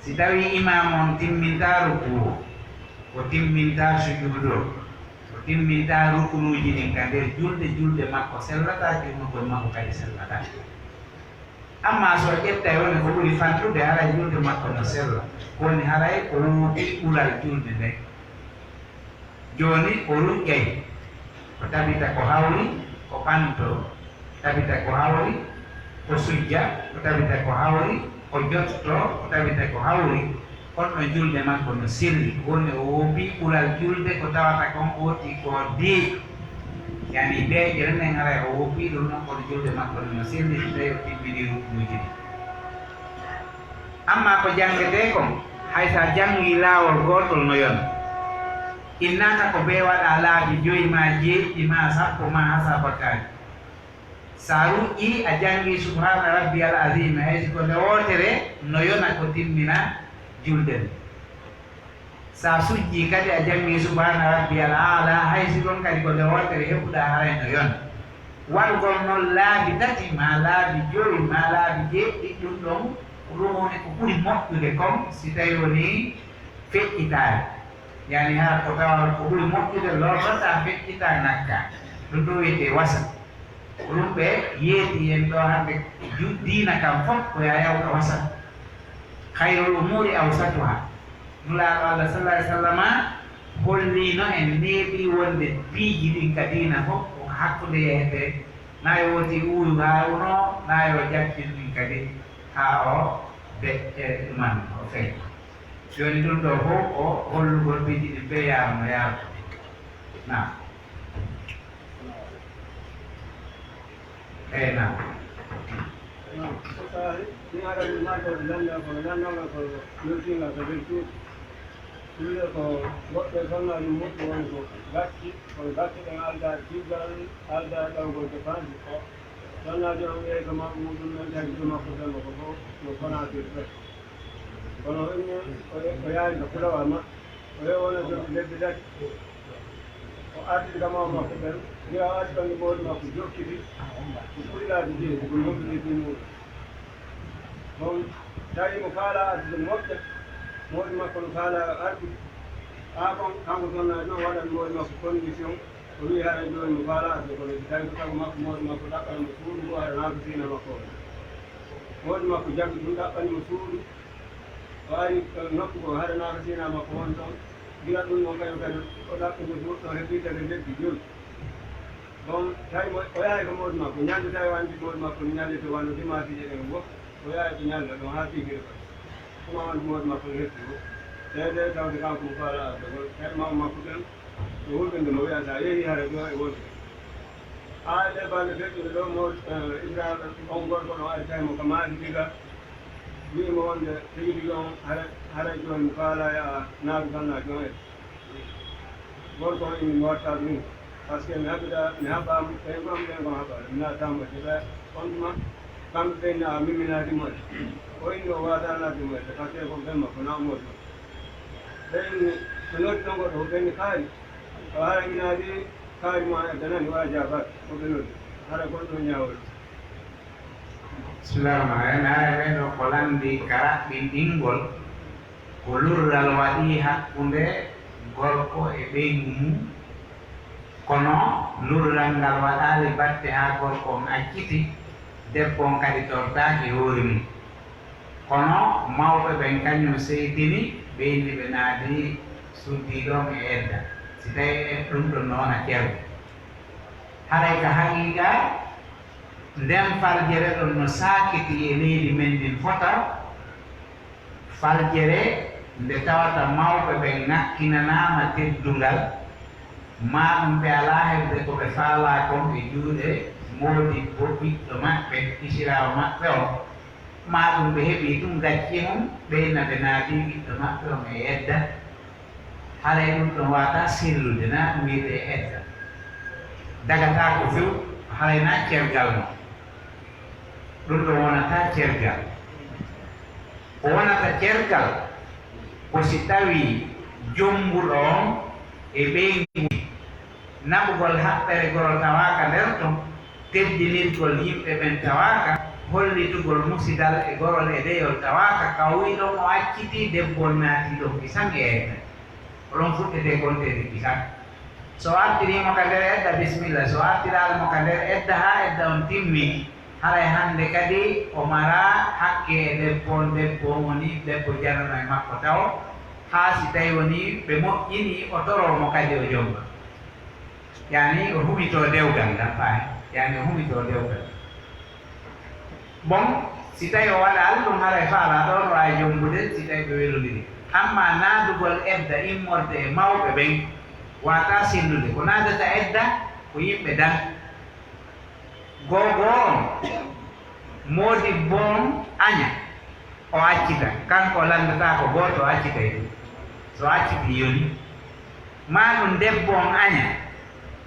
Si tawii imaamu on timmintaa rukuu, o timmintaa sujuudu, o timmintaa rukunuuji ɗin ka nder julde, julde makko sellataa, juulnugol makko kadi sellataa. Ammaa so o ƴettay woni ko ɓuri fanɗude, haray julde makko no sella. Ko woni haray o woopii ɓural julde nden. Jooni o ruƴƴay, o tabita ko hawri, o ɓantoo, tabita ko hawri, o sujja, o tabita ko hawri, o jottoo, o tabita ko hawri. Kono ɗon julde makko no selli, ko woni o woopii ɓural julde ko tawata kon ɓootii ko deeƴi. Yani deeƴere nden haray o woopii ɗum non, kono julde makko no selli, so tawii o timmini rukunuuji ɗin. Ammaa ko janngetee kon, hay so a janngii laawol gootol no yona. Innaaka ko bee waɗaa laabi joyi maa jeeɗiɗi maa sappo maa haa saabakaaji. Sa ruƴƴii, a janngii Subhaana Rabbiyal Aziimi, hay si ko nde wootere, no yona ko timmina julde nden. Sa sujjii kadi, a janngii Subhaana Rabbiyal A'laa, hay si ɗon kadi ko nde wootere heɓuɗaa, haray no yona. Waɗugol non laabi tati, maa laabi jowi, maa laabi jeeɗiɗi, ɗum ɗon, ko ɗum woni ko ɓuri moƴƴude kon, si tawii wonii feƴƴitaare. Yani hara ko tawa ko ɓuri moƴƴude, lorrataa, feƴƴitaa, ŋakkaa. Ɗum ɗoo wiyetee wasa. Ko ɗum ɓe yeeti en ɗoo hannde, ju-, diina kan fof ko yaa yawta wasa. Khayrul umuuri awsatuhaa. Nulaaɗo Allah sallallaahu alayhi wa sallama holliino en, neeɓii wonde piiji ɗin ka diina fof ko hakkunde yehetee. Na yo woti uuyu haa unoo, na yo jaccin ɗin kadi haa o de-, e ɗuman o feƴƴa. Jooni ɗum ɗoo fof ko hollugol piiji ɗin ɓe yaarno yaarno. Naam. Eey, naam. Naam. Ko saahi, mi ara mi naato e lannda ko, lannda ko yewtinga ko nder cuuɗi. Ɗum ɗoo ko goɗɗo sonnaaji moƴƴi woni ko gacci, kono gacce ɗen aldaa ciggal, aldaa ɗawgol dépense ko. Sonnaajo on yehi ka mawɓe muuɗum men, tawi jom makko tan ko fof no Konaakiri ɓe. Kono o inni, o, o yaari ka fulawa ma, o yehi wona jom lebbi tati. O arti ka mawɓe makko ɓen, nde o arti kan, moodi makko jokkiti, ko fuɗɗaade jeyi, ko yonki lebbi muuɗum. Bon, tawi mo faalaa artude moƴƴa, moodi makko no faalaa artude. Haa kon, kanko sonnaajo on waɗan moodi makko condition, o wi'i hara jooni mo faalaa artude kono si tawi ko sago makko, moodi makko ɗaɓɓan mo suudu ngu, hara naa ko siina makko on. Moodi makko jaɓi ɗum, ɗaɓɓani mo suudu. O ari, eh, nokku goo, hara naa ko siina makko on ton. Gila ɗum non kañum kadi, o ɗaɓɓi mo suudu ɗon, heɓi kadi lebbi jowi. Bon, tawi mo, o yahay ko moodi makko. Ñande tawi o anndi moodi makko no ñande to wano dimaasiije ɗen goo. O yahay ko ñande ɗon haa siikiri ko. Kuma on moodi makko no hetti goo. Seede tawde kanko mo faalaa arde goo. Tawi mawɓe makko ɓen, no hulɓinde mo wi'a, "Sa yehi hara ɗoo e wonde." Haa e ɗee balɗe feƴƴuɗe ɗoo, mo, eh, Israel on gorko ɗon ari tawi mo ka maadi diga. Wi'i mo wonde tigi tigi on hara, hara jooni mi faalaa yaha naatu tan na jooni. Gorko on inni mi watta ɗum, parce que mi haɓida, mi haɓaama, ɓen goo, ɓen goo haɓaama, mi naataama e ɓe on tuma, kamɓe ɓen na mimminaade mo e. O inni o waawataa naatde mo e, parce que ko ɓen makko na o moodi. Ɓe inni, so noddi ɗon goɗɗo, ko ɓen kaari. O hara inaade kaari mo e danani, o jaabaaki, ko ɓe noddi. Hara gonɗo ñaawol. Bismillaahi rahmaani rahiim. Ɓee ɗoo ko lanndii ka raɓɓinɗingol, ko lurral waɗi hakkunde gorko e ɓeyngu mum, kono lurral ngal waɗaali batte haa gorko on acciti, debbo on kadi tortaaki hoore mum. Kono mawɓe ɓen kañum seytini, ɓe inni ɓe naati suddiiɗo on e edda, si tawii ɗum ɗon no wona kergu. Haray ka haqiiqa, nden faljere ɗon no saakiti e leydi men ndin fota, faljere nde tawata mawɓe ɓen ŋakkinanaama teddungal, maa ɗum ɓe alaa heɓde ko ɓe faalaa kon e juuɗe moodibbo ɓiɗɗo maɓɓe, kisiraawo maɓɓe on, maa ɗum ɓe heɓii tun gacce mum, ɓe inna ɓe naatii ɓiɗɗo maɓɓe on e edda. Haray ɗum ɗon waawataa sellude, naa ɗum wi'etee edda. Dagataako few, haray naa cergal non. Ɗum ɗon wonataa cergal. Ko wonata cergal, ko si tawii jommbuɗo on e ɓeyngu, naɓugol haɓɓere goro tawaaka nder ton, teddinirgol yimɓe ɓen tawaaka, hollitugol musidal e gorol e deyol tawaaka, ka o wi'i ɗon o accitii debbo on naatii ɗon kisan e edda. Ko ɗon fuɗɗetee konteede kisan. So o artirii mo ka nder edda, bisimilla. So o artiraali mo ka nder edda haa edda on timmii, haray hannde kadi o maraa hakke e debbo on, debbo on woni debbo janano e makko tawo, haa si tawii wonii ɓe moƴƴinii, o toroo mo kadi o jomma. Yaani o humitoo dewgal ngal, faami? Yaani o humitoo dewgal. Bon, si tawii o waɗaali ɗum, haray faalaa ɗon, o waawi jommbude, si tawii ɓe welondiri. Ammaa naadugol edda immorde e mawɓe ɓen, waawataa sellude. Ko naadata edda, ko yimɓe dan. Gogo on, moodibbo on aña, o accita. Kanko o lanndataa ko gooto, o accitay ɗum. So o accitii yoni. Maa ɗum debbo on aña,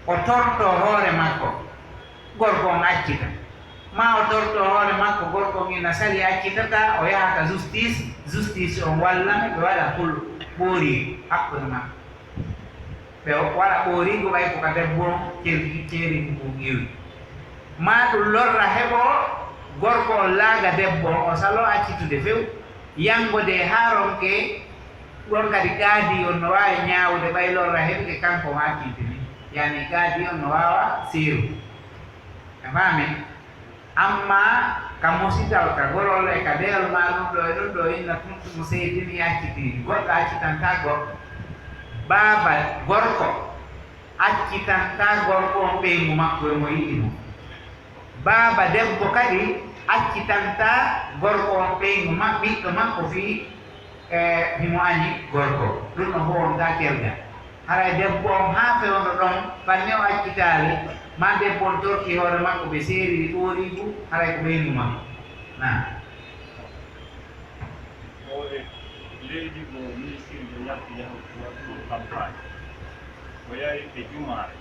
o tortoo hoore makko, gorko on accita. Maa o tortoo hoore makko, gorko on ina sali accitataa, o yaha ka justice, justice on walla ɓe waɗa kul ɓoori hakkunde maɓɓe. Ɓe waɗa ɓooriigu ɓay ko ka debbo on ceeri, ceeri ngu ngu iwi. Maa ɗum lorra heɓoo gorko on laaga debbo on, o saloo accitude few, yanngodee haa ronkee, ɗon kadi qaadi on no waawi ñaawude ɓay lorra heɓike kanko on accitini. Yaani qaadi on no waawa seeru. A faami? Ammaa ka musidal, ka gorol e ka deyol maa ɗum ɗoo e ɗum ɗoo inna ɗum mo seytini accitii, goɗɗo accitantaa goɗɗo. Baaba gorko accitantaa gorko on ɓeyngu makko e mo yiɗi mo. Baaba debbo kadi accitantaa gorko on ɓeyngu ma-, ɓiɗɗo makko fii E himo añi gorko, ɗum no huwonta kelga. Haray debbo on haa fewndo ɗon, fanni o accitaali, maa debbo on torki hoore makko, ɓe seeriri ɓooriigu, haray ko ɓeyngu makko. Na. O e leydi mo ministirɓe natti yahude waɗugo kampaañ. O yahi e jumaare.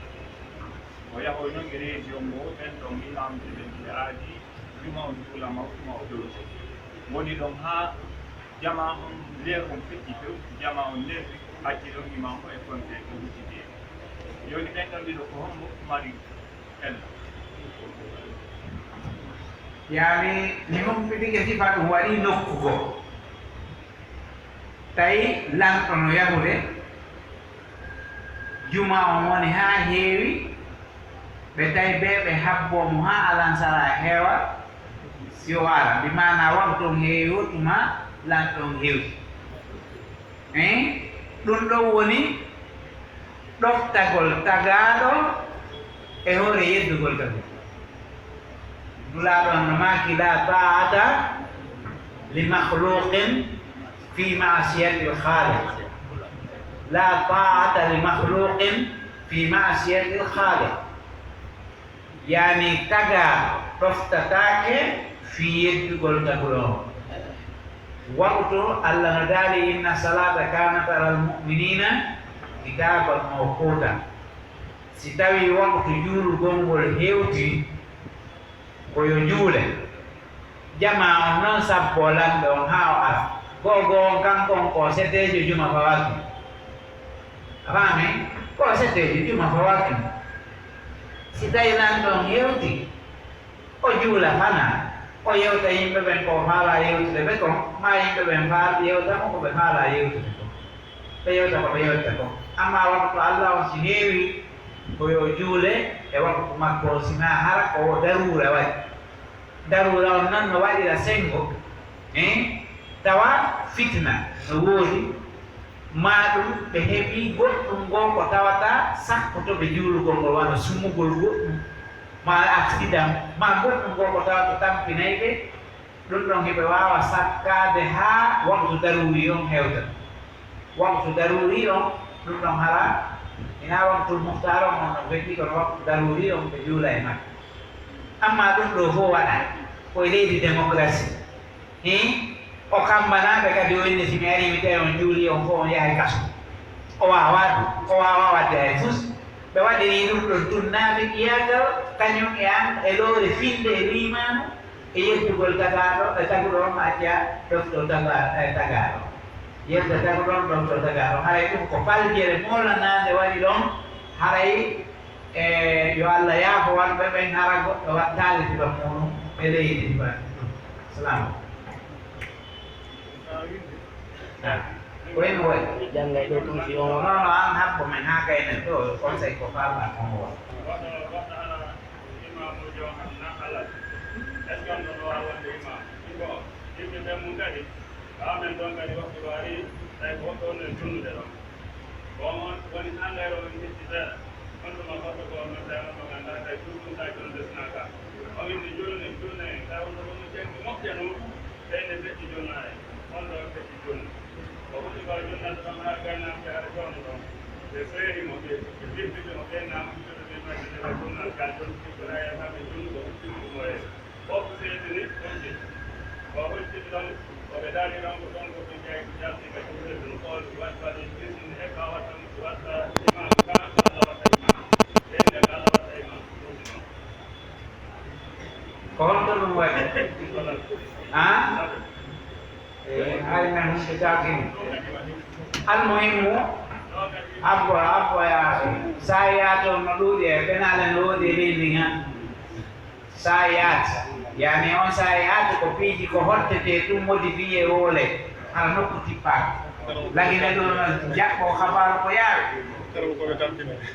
O yahoy non e reediyo ngoo, ɓen ɗon imaamuuɓe ɓen ɓe aadi juma on juula mawɗo ma o ɗowti. Woni ɗon haa jamaa on, leer on feƴƴi few, jamaa on leer acci ɗon imaamu e konte e ɗon hujjiti en. Yoni ɓen ɗon ɗiɗo ko hombo mari ella? Yaani, mi humpitike sifa ɗum waɗi nokku goo. Tawi lanɗo no yahude, juma on woni haa heewi, ɓe tawi bee ɓe habboo mo haa alansara heewa, si o ara. Bi maanaa, waktu on heewi, tuma lanɗo on hewti. Hein? Ɗum ɗon woni ɗoftagol tagaaɗo e hoore yeddugol tagol. Nulaaɗo on no maaki, "Laa taa'ata li makhluqin fi ma'siyatil khaliq." Laa taa'ata li makhluqin fi ma'siyatil khaliq. Yaani, tagaa ɗoftataake fii yeddugol tagɗo on. Waktu Alla no daali, "Inna salaata kaanat alal mu'miniina kitaaban mawquuta." Si tawii waktu juulugol ngol hewti, ko yo juule. Jamaa on non sabboo lanɗo on haa o ara. Go'o go'o on kanko on ko o seteejo juma fawaaki mo. A faamii? Ko o seteejo juma fawaaki mo. Si tawii lanɗo on hewti, o juula fanaa, o yewta yimɓe ɓen ko o faalaa yewtude ɓe kon, maa yimɓe ɓen faal-, yewta mo ko ɓe faalaa yewtude kon. Ɓe yewta ko ɓe yewta kon. Ammaa waktu Alla on si heewii, ko yo juule e waktu makko on, si naa hara ko daruura waɗi. Daruura on non no waɗira senngo, eh, tawa fitina no woodi, maa ɗum ɓe heɓii goɗɗum ngoo ko tawata sakkoto ɓe juulugol ngol, wano sumugol goɗɗum, maa accident, maa goɗɗum ngoo ko tawata tampinay ɓe, ɗum ɗon hiɓe waawa sakkaade haa waktu daruuri on hewta. Waktu daruuri on, ɗum ɗon hara, hinaa waktu muhtaar on, on no feƴƴi, kono waktu daruuri on ɓe juula e makko. Ammaa ɗum ɗoo fof waɗa ko e leydi démocratie. Hin, o kambanaaɓe kadi, o inni, "Si mi arii, mi tawi on juulii, on fof on yahay kaso." O waawaa ɗum, o waawaa waɗde hay fus. Ɓe waɗirii ɗum ɗon tun naafiqiyaagal, kañum e an, e loore finnde e liimaanu, e yeddugol tagaaɗo, e taguɗo on acca ɗofto taga-, e tagaaɗo. Yedda taguɗo on ɗofto tagaaɗo. Haray ɗum ko faljere moolanaande waɗi ɗon, haray, e, yo Alla yaafo waɗuɓe ɓen, hara goɗɗo waɗtaali sifa muuɗum e leydi sifa ɗum. Salaam. Ah, ko en waɗi? Jannga e ɗo ɗum si on. Non, non, an habbo men haa gaynen ɗo, conseil ko faalɗaa kon won. Imaamuujo on na halal. Est-ce que on ɗon ɗo waawi wonde imaamu? Ɗiɗo, yimɓe ɓen mun kadi, ɓaawo men ɗon kadi waktu warii, tawi ko woɓɓe wonno e julnude ɗon. Ko on woni engrais o min ƴetti seeɗa. On tuma goɗɗo ko on non tawi on ɗon anndaa tawi julɗum tawi julde sina ka. On inni julne, julne, tawi on ɗon wonno janngi moƴƴa non, tawi nde feƴƴi julnaare. On ɗon feƴƴi julne. O huɗi ko junnata ɗon haa gaynaaɓe ara jooɗo ɗon. Ɓe feeri mo, ɓe, ɓe jippiti mo, ɓe naamni ɓe, ɓe majjini ɓe ɗum alkal ɗon, ɓe ɓe raya haa ɓe junnugo, ɓe ɓe mo reewi. Fof seedini ɗum ɗi. O hocciti ɗon, o ɓe daari ɗon, ko ɗon ko ɓe jaay, jalti ka ɗum reewi ɗum, on waɗ, waɗi kisini e ka waɗa, waɗa imam, ka Alla waɗa imam. Ɓe nde ka Alla waɗa imam, ɗum ɗi ɗon. Ko honto ɗum waɗi? Haa? E, hay men humpitaaki mo. Almuhimmu, abbo, abbo ya, saa'i yaatoo no ɗuuɗi e penaale no woodi e leydi ŋa. Saa'i yaati. Yaani on saa'i yaati ko piiji ko hottetee ɗum modifié wole. Hara nokku tippaaka. Lagine ɗo no jaɓɓo xabaaru ko yaawi.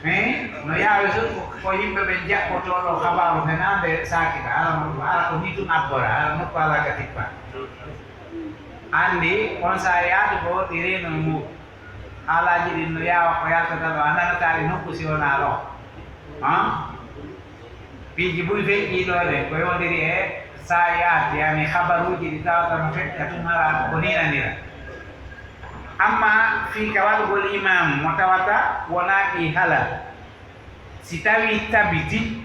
Eh, no yaawi so ko, ko yimɓe ɓen jaɓɓotoo ɗo xabaaru fenaande saakita. Hara, hara ko nii tun abbora, hara nokku alaa ka tippa. Anndi, on saa'i yaatu ko ɗi reeno e muuɗum. Haalaaji ɗin no yaawa ko yaltata ɗo, a nanataa ɗi nokku si wonaa ɗo. Han? Piiji buy feƴƴii ɗo ɗen, ko yowondiri e saa'i yaatu, yani habaruuji ɗi tawata no feƴƴa tun hara ko nii nanira. Ammaa fii ka waɗugol imaamu mo tawata wonaa ɗi halal, si tawii tabiti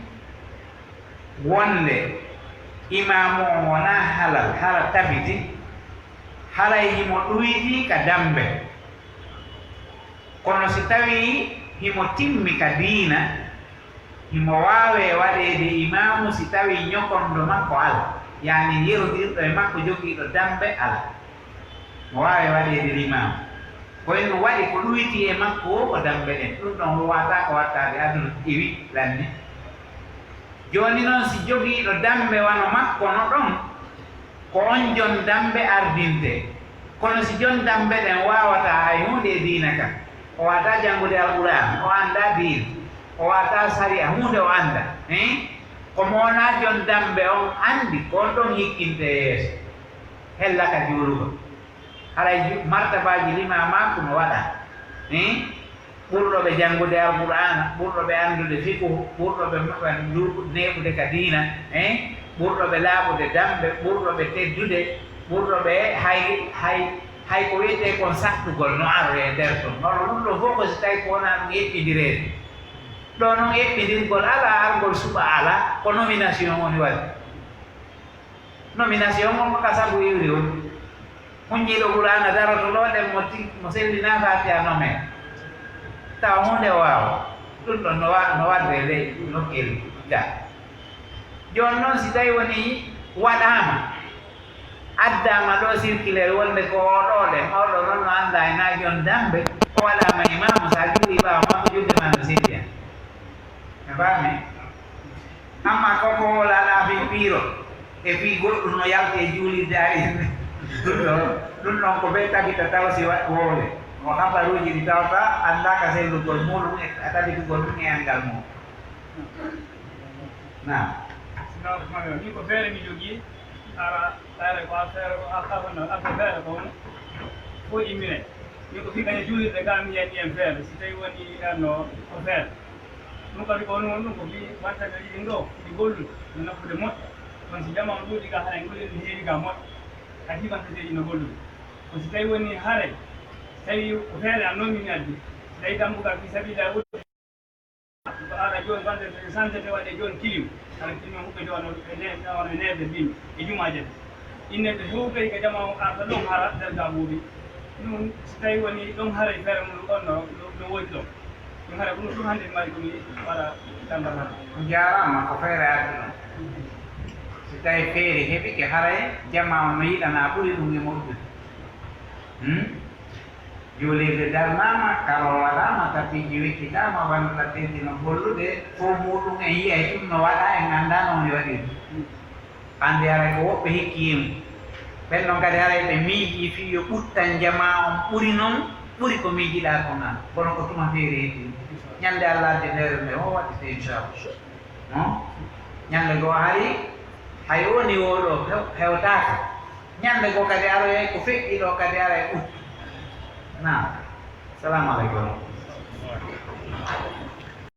wonde imaamu on wonaa halal, hara tabiti, haray himo ɗuwitii ka dammbe. Kono si tawii himo timmi ka diina, Himo waawee waɗeede imaamu si tawii ñokondo makko alaa, yaani yerondirɗo e makko jogiiɗo dammbe alaa. Mo waawee waɗeede limaamu. Ko en ɗum waɗi ko ɗuwitii e makko woo ko dammbe ɗen. Ɗum ɗon huuwataa ko wattaade aduna iwi lanni. Jooni non si jogiiɗo dammbe wano makko no ɗon, ko on jon dammbe ardintee. Kono si jon dammbe ɗen waawataa hay huunde e diina kan, o waawataa janngude Alqur'aana, o anndaa diina, o waawataa sariya, huunde o anndaa, hein? Ko mo wonaa jon dammbe on anndi, ko on ɗon hikkintee yeeso. Hella ka juulugol. Haray ju-, martabaaji limaamaaku no waɗaa. Eh? Ɓurɗo ɓe janngude Alqur'aana, ɓurɗo ɓe anndude fiqhu, ɓurɗo ɓe ma-, ndu-, neeɓude ka diina, eh? Ɓurɗo ɓe laaɓude dammbe, ɓurɗo ɓe teddude, ɓurɗo ɓe hay, hay, hay ko wi'etee kon saɗɗugol no aroo e nder ton. Hono ɗum ɗoo fof ko si tawii ko wonaa ɗum eɓɓindireede. Ɗoo non eɓɓindirgol alaa, argol suɓa alaa, ko nomination woni waɗi. Nomination on ko ka sabu iwri on. Hunjiiɗo Qur'aana daroto ɗoo ɗen mo ti-, mo sellinaa Faatiha nomee. Tawa huunde o waawa. Ɗum ɗon no wa-, no waɗde e ley nokkeeli ga. Jooni non si tawii wonii waɗaama, addaama ɗoo circulaire wonde ko oo ɗoo ɗen, oo ɗoo non no anndaa e naa jon dammbe, o waɗaama imaamu, si a juulii ɓaawo makko, julde maa no selli. A faamii? Amma ko ko wowlaa fii piiro e fii goɗɗum no yalti e juulirde ari. Ɗum ɗon, ɗum ɗon ko ɓe tabita taw si wa-, wowle. Ko habaruuji ɗi tawata anndaaka sellugol muuɗum e tabitugol ɗum e anngal mum. Naam. Bismillaahi rahmaani rahiim. Min ko feere mi jogii, ara, feere ko a feere ko a, a, a, a feere ko hono fof immine. Min ko fii kañe juulirde gaa mi yiyan ɗiyen feere, si tawii woni yiyanno ko feere. Ɗum kadi ko noon ɗum ko fii bantakeeji ɗin ɗoo, ɗi gollude no naffude moƴƴa. Kono si jamaa on ɗuuɗi gaa, haray golleeji no heewi gaa moƴƴa. Kadi bantakeeji no gollude. Ko si tawii woni haray, si tawii ko feere an noon min addi, si tawii dambugal fii sabiilillaahi ko ara jooni wonde santé ne waɗe jooni kilim. Ara kilim huɓɓe jooni e ne-, e neeɓde bimbi e jumaaje ɗe. Inne ɓe huɓɓe ka jamaa o arta ɗon hara nder gabuuɗi. Ɗum si tawii woni ɗon haray feere mum ɗon no, no, no woodi ɗon. Ɗum haray ko ɗum ɗum hannde mi mari ko mi waɗa tambar hannde. On jaaraama ko feere addi ɗon. Si tawii feere heɓike haray jamaa on no yiɗanaa ɓuri ɗum e moƴƴude. Hmm? Juulirde darnaama, karol waɗaama, tapiiji weccitaama, wano tapiiji no gollude, fow muuɗum en yi'ay ɗum no waɗaa, en anndaa no woni waɗirde. Hannde haray ko woɓɓe hikkii mum. Ɓen ɗon kadi haray ɓe miijii fii yo ɓuttan jamaa on ɓuri non, ɓuri ko miijiɗaa kon an. Kono ko tuma feere heddii. Ñannde Alla addi feere nde, o waɗɗitee, inchallah. Non? Ñannde goo hari, hay woni oo ɗoo hew-, hewtaaka. Ñannde goo kadi aroyay ko feƴƴi ɗoo kadi aray ɓuttu. Naam. Salaamu aleykum.